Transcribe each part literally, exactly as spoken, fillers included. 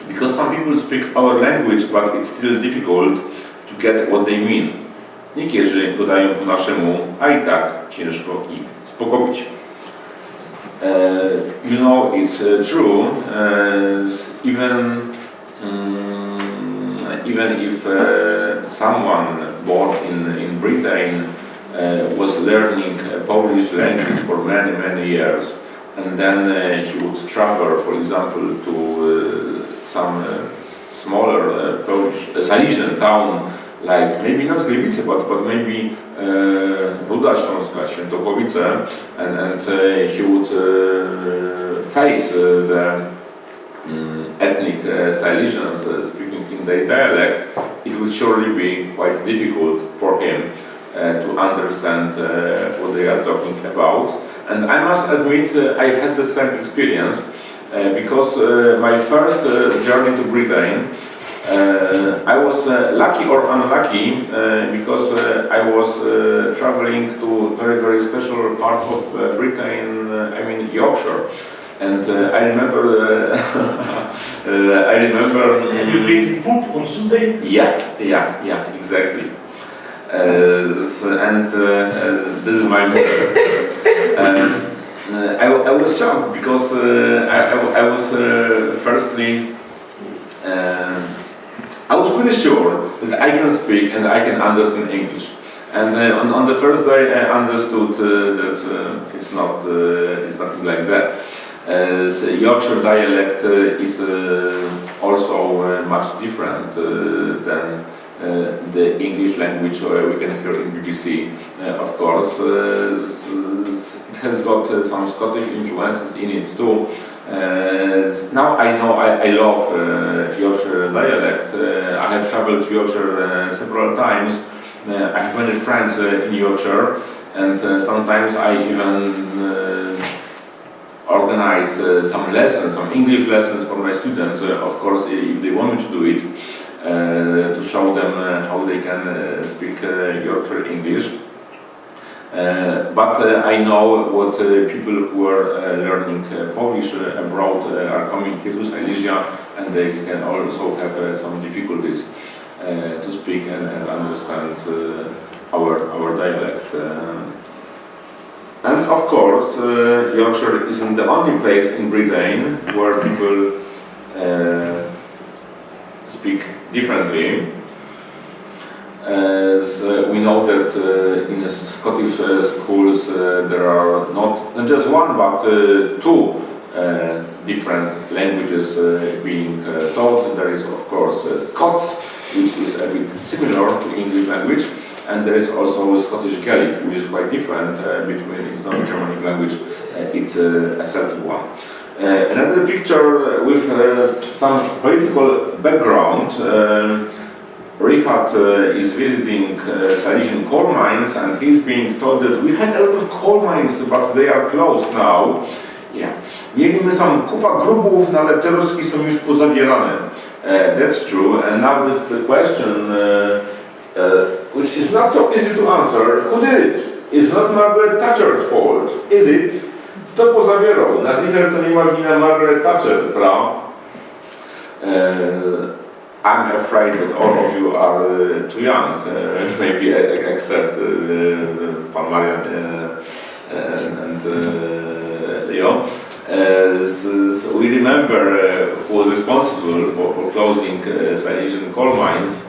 Because some people speak our language, but it's still difficult to get what they mean. Niektórzy gadają po naszemu, a i tak ciężko ich spokopić. Uh, you know, it's uh, true. Uh, even mm, even if uh, someone born in, in Britain uh, was learning uh, Polish language for many, many years, and then uh, he would travel, for example, to uh, some uh, smaller uh, Polish, uh, Silesian town, like maybe not Gliwice, but, but maybe uh, Ruda Śląska, Świętochłowice, and, and uh, he would uh, face uh, the mm, ethnic uh, Silesians uh, speaking in their dialect, it would surely be quite difficult for him uh, to understand uh, what they are talking about. And I must admit, uh, I had the same experience uh, because uh, my first uh, journey to Britain, uh, I was uh, lucky or unlucky uh, because uh, I was uh, traveling to very, very special part of uh, Britain, uh, I mean Yorkshire. And uh, I remember, uh, uh, I remember. Have you been in poop on Sunday? Yeah, yeah, yeah, exactly. Uh, so, and uh, uh, this is my mother. um, uh, I, I was shocked because uh, I, I, I was uh, firstly, uh, I was pretty sure that I can speak and I can understand English. And uh, on, on the first day, I understood uh, that uh, it's not, uh, it's nothing like that. Uh, the Yorkshire dialect uh, is uh, also uh, much different uh, than uh, the English language uh, we can hear in B B C. Uh, of course, uh, s- s- it has got uh, some Scottish influences in it too. Uh, now I know I, I love uh, Yorkshire dialect. Uh, I have traveled to Yorkshire uh, several times. Uh, I have many friends uh, in Yorkshire, and uh, sometimes I even uh, organize uh, some lessons, some English lessons for my students, uh, of course, if they want me to do it, uh, to show them uh, how they can uh, speak uh, Yorkshire English. Uh, but uh, I know what uh, people who are uh, learning uh, Polish uh, abroad uh, are coming here to Silesia, and they can also have uh, some difficulties uh, to speak and, and understand uh, our, our dialect. Uh, and of course, uh, Yorkshire isn't the only place in Britain where people uh, speak differently. As uh, we know that uh, in the Scottish uh, schools uh, there are not, not just one but uh, two uh, different languages uh, being uh, taught. There is of course uh, Scots, which is a bit similar to English language, and there is also Scottish Gaelic, which is quite different uh, between, it's not a Germanic language, uh, it's uh, a Celtic one. Uh, another picture with uh, some political background. Um, Richard uh, is visiting uh, Silesian coal mines and he's being told that we had a lot of coal mines, but they are closed now. Yeah. Mieli my sam kupa grubów, no ale te resztki są już pozabierane. Uh, that's true. And now it's the question, uh, uh, which is not so easy to answer. Who did it? It's not Margaret Thatcher's fault, is it? Kto pozabierał? Na Zinger to nie ma wina Margaret Thatcher, prawda? Uh, I'm afraid that all of you are uh, too young, uh, maybe e- except uh, pan Marian uh, and, and uh, Leo. Uh, so, so we remember uh, who was responsible for, for closing uh, Silesian coal mines,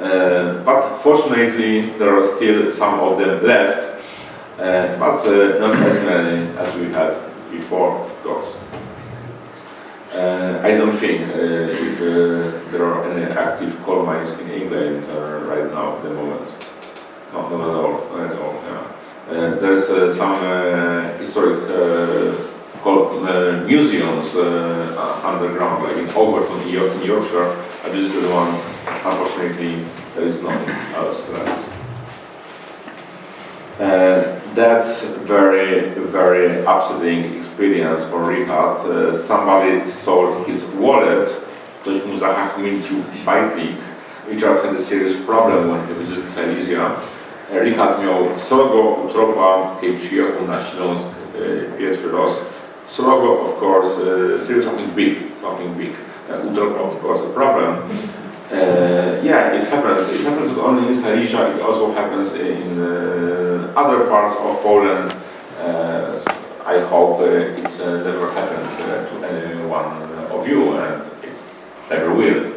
uh, but fortunately there are still some of them left, uh, but uh, not as many as we had before, of course. Uh, I don't think uh, if uh, there are any active coal mines in England uh, right now at the moment. Not, not at all, not at all. Yeah. Uh, there's uh, some uh, historic uh, coal, uh, museums uh, uh, underground, like in Overton in York- in Yorkshire. I visited one. Unfortunately, there is nothing else left. Uh, that's very, very upsetting experience for Richard. Uh, somebody stole his wallet. Ktoś mu zahachmycił bajtlik. Richard had a serious problem when he visited Silesia. Uh, Richard miał srogo utropa, kiedy przyjechał na Śląsk uh, pierwszy raz. Srogo, of course, uh, serious, something big, something big. Uh, Utrop, of course, a problem. Uh, yeah, it happens. It happens not only in Silesia, it also happens in uh, other parts of Poland. Uh, I hope uh, it uh, never happened uh, to any one of you, and it never will.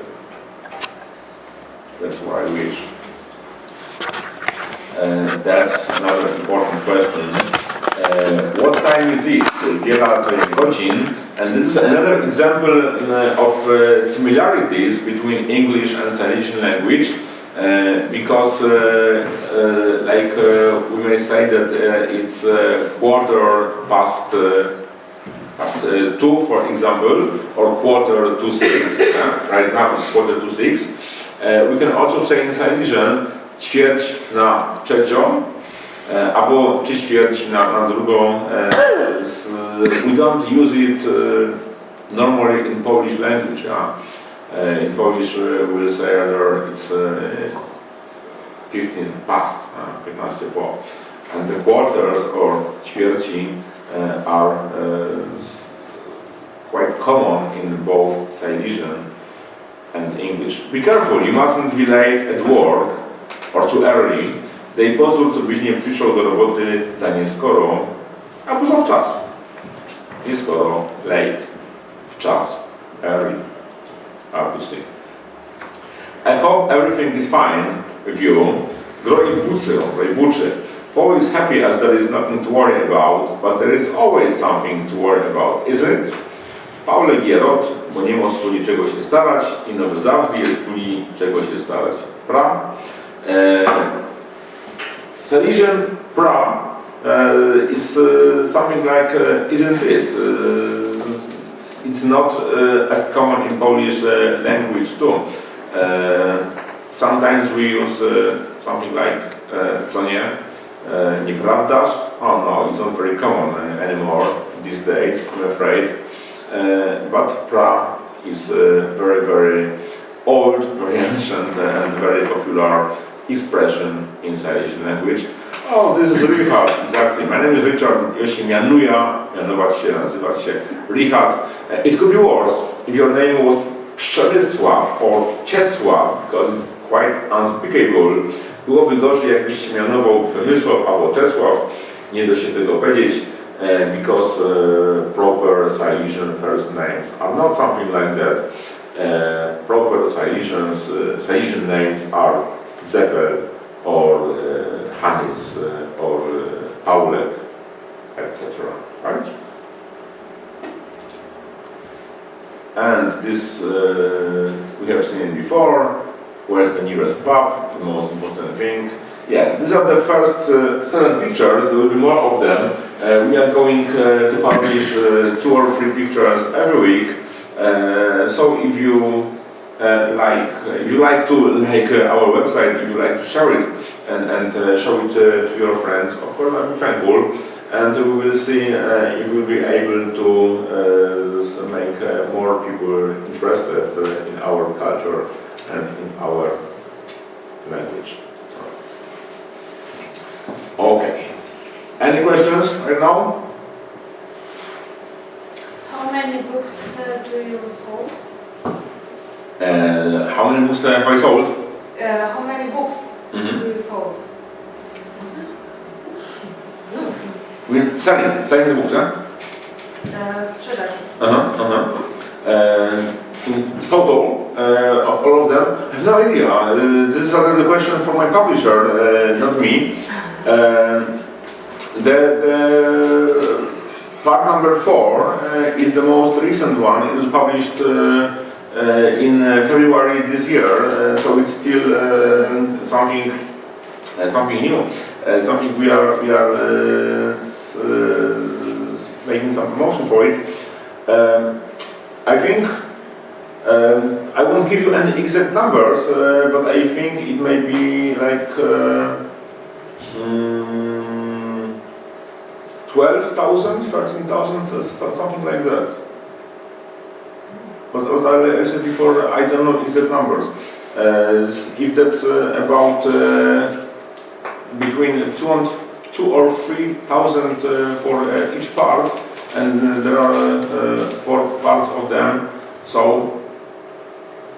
That's what I wish. Uh, that's another important question. Uh, what time is it? Wiele to jest godzin. And this is another example uh, of uh, similarities between English and Silesian language, uh, because uh, uh, like uh, we may say that uh, it's uh, quarter past uh, past uh, two, for example, or quarter to six. Uh, right now it's quarter to six. Uh, we can also say in Silesian ćwierć na trzecią, uh, albo trzy ćwierć na, na drugą. Uh, s- we don't use it uh, normally in Polish language. Yeah? Uh, in Polish uh, we'll say rather it's uh, fifteen past, uh, piętnaście po. And the quarters or ćwierci uh, are uh, quite common in both Silesian and English. Be careful, you mustn't be late at work or too early. Dej pozór, co byś nie przyszedł do roboty za nieskoro, albo za wczasno. Nieskoro, late, wczas, early, obviously. I hope everything is fine with you. Groj bucy, groj buczy. Paul is happy as there is nothing to worry about, but there is always something to worry about, isn't it? Paul je rot, bo niy mo z kuli czego sie starać, ino że zawsze jest kuli czego sie starać. Pra? E, Silesian pra uh, is uh, something like, uh, isn't it? Uh, it's not uh, as common in Polish uh, language too. Uh, sometimes we use uh, something like uh, co nie? Uh, nieprawdaż? Oh no, it's not very common uh, anymore these days, I'm afraid. Uh, but pra is uh, very, very old, very ancient uh, and very popular expression in Silesian language. Oh, this is Richard, exactly. My name is Richard, ja się mianuję, mianować się, nazywać się Richard. Uh, it could be worse if your name was Przemysław or Czesław, because it's quite unspeakable. Byłoby gorzej, jakbyś się mianował Przemysław albo Czesław. Nie da się tego powiedzieć, uh, because uh, proper Silesian first names are not something like that. Uh, proper Silesians, uh, Silesian names are Zepel or uh, Hannes uh, or uh, Paulek, et cetera. Right? And this uh, we have seen it before. Where's the nearest pub? The most important thing. Yeah, these are the first uh, seven pictures. There will be more of them. Uh, we are going uh, to publish uh, two or three pictures every week. Uh, so if you uh, like, if you like to like uh, our website, if you like to share it and, and uh, show it uh, to your friends, of course, I'll be thankful. And we will see uh, if we'll be able to uh, make uh, more people interested uh, in our culture and in our language. Okay. Any questions right now? How many books uh, do you sold? Uh, how many books have I sold? Uh, how many books Mhm. do you sold? We're selling, selling the books, huh? Uh, sprzedać. Uh-huh, uh-huh. Uh, in total uh, of all of them, I have no idea. Uh, this is another question for my publisher, uh, not me. Uh, the, the part number four uh, is the most recent one. It was published uh, uh, in uh, February this year, uh, so it's still uh, something, uh, something new, uh, something we are we are uh, s- uh, making some promotion for it. Um, I think um, I won't give you any exact numbers, uh, but I think it may be like uh, mm, twelve thousand, thirteen thousand, so- so- something like that. But as I said before, I don't know exact numbers. Uh, if that's uh, about uh, between two and two or three thousand uh, for uh, each part, and uh, there are uh, four parts of them, so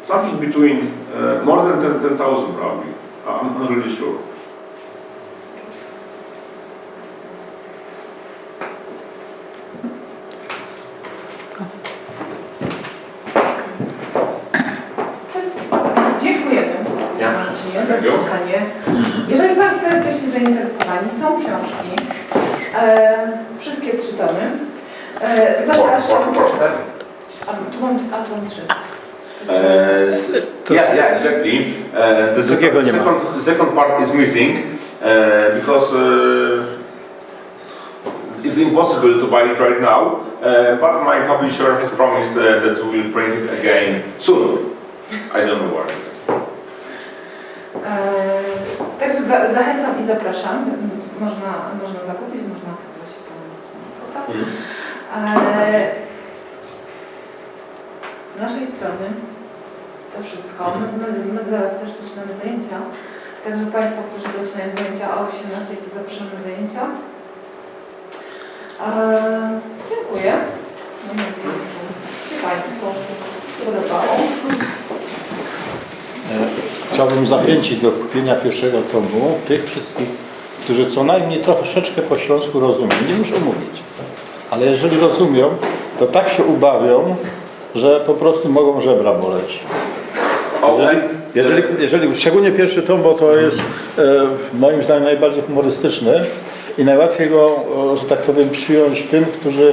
Something between uh, more than ten, ten thousand probably. I'm not really sure. Dziękujemy, Ja. Marcinie, za Dziękuję. spotkanie. Jeżeli Państwo jesteście zainteresowani, są książki. E, wszystkie trzy tomy. E, zapraszam. A tu mam, a tu mam trzy. Uh, s- yeah, yeah, exactly. Uh, the Drugiego second, nie ma. second, the second part is missing uh, because uh, it's impossible to buy it right now. Uh, but my publisher has promised uh, that we will print it again soon. I don't know where it is. E, także za, zachęcam i zapraszam. Można, można zakupić, można też się pomodlić na Boga. Mhm. E, z naszej strony to wszystko. My, my, my zaraz też zaczynamy zajęcia. Także Państwo, którzy zaczynają zajęcia o osiemnastej, to zapraszamy na zajęcia. E, dziękuję. Mam nadzieję, że się Państwu podobało. E, Chciałbym zachęcić do kupienia pierwszego tomu tych wszystkich, którzy co najmniej troszeczkę po śląsku rozumieją. Nie muszą mówić, ale jeżeli rozumieją, to tak się ubawią, że po prostu mogą żebra boleć. Oh, Jeżeli, and jeżeli, jeżeli, szczególnie pierwszy tom, bo to jest e, moim zdaniem najbardziej humorystyczny i najłatwiej go, e, że tak powiem, przyjąć tym, którzy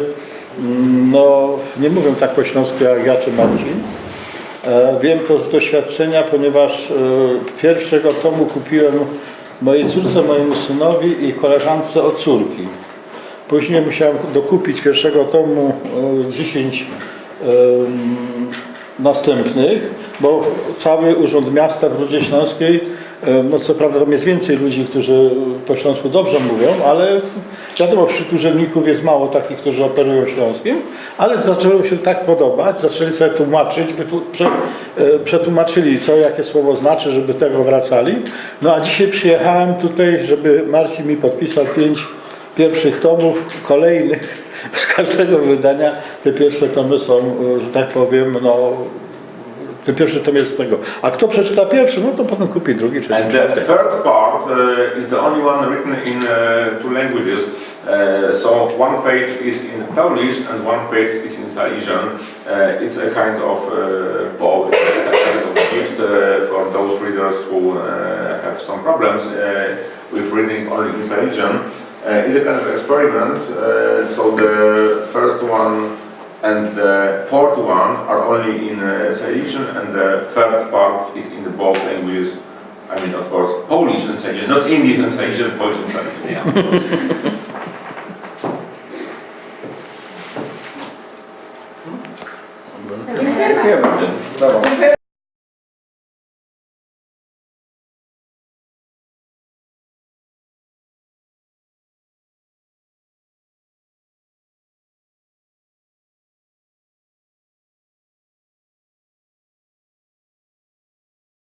mm, no, nie mówią tak po śląsku jak ja czy Marcin. E, Wiem to z doświadczenia, ponieważ e, pierwszego tomu kupiłem mojej córce, mojemu synowi i koleżance od córki. Później musiałem dokupić pierwszego tomu e, dziesięć em, następnych, bo cały Urząd Miasta w Rudzie Śląskiej, e, no co prawda tam jest więcej ludzi, którzy po śląsku dobrze mówią, ale wiadomo, wśród urzędników jest mało takich, którzy operują śląskiem, ale zaczęło się tak podobać, zaczęli sobie tłumaczyć, wytłu- prze, e, przetłumaczyli, co jakie słowo znaczy, żeby tego wracali. No a dzisiaj przyjechałem tutaj, żeby Marcin mi podpisał pięć pierwszych tomów, kolejnych z każdego wydania. Te pierwsze tomy są, e, że tak powiem, no, ten pierwszy tom jest z tego. A kto przeczyta pierwszy, no to potem kupi drugi, trzeci, And the czwarty. third part uh, is the only one written in uh, two languages. Uh, so one page is in Polish and one page is in Silesian. Uh, it's a kind of uh, po- it's a kind of gift uh, for those readers who uh, have some problems uh, with reading only in Silesian. Uh, it's a kind of experiment. Uh, so the first one and the fourth one are only in uh, Silesian, and the third part is in the both languages. I mean, of course, Polish and Silesian, not English and Silesian, Polish and Silesian. Yeah.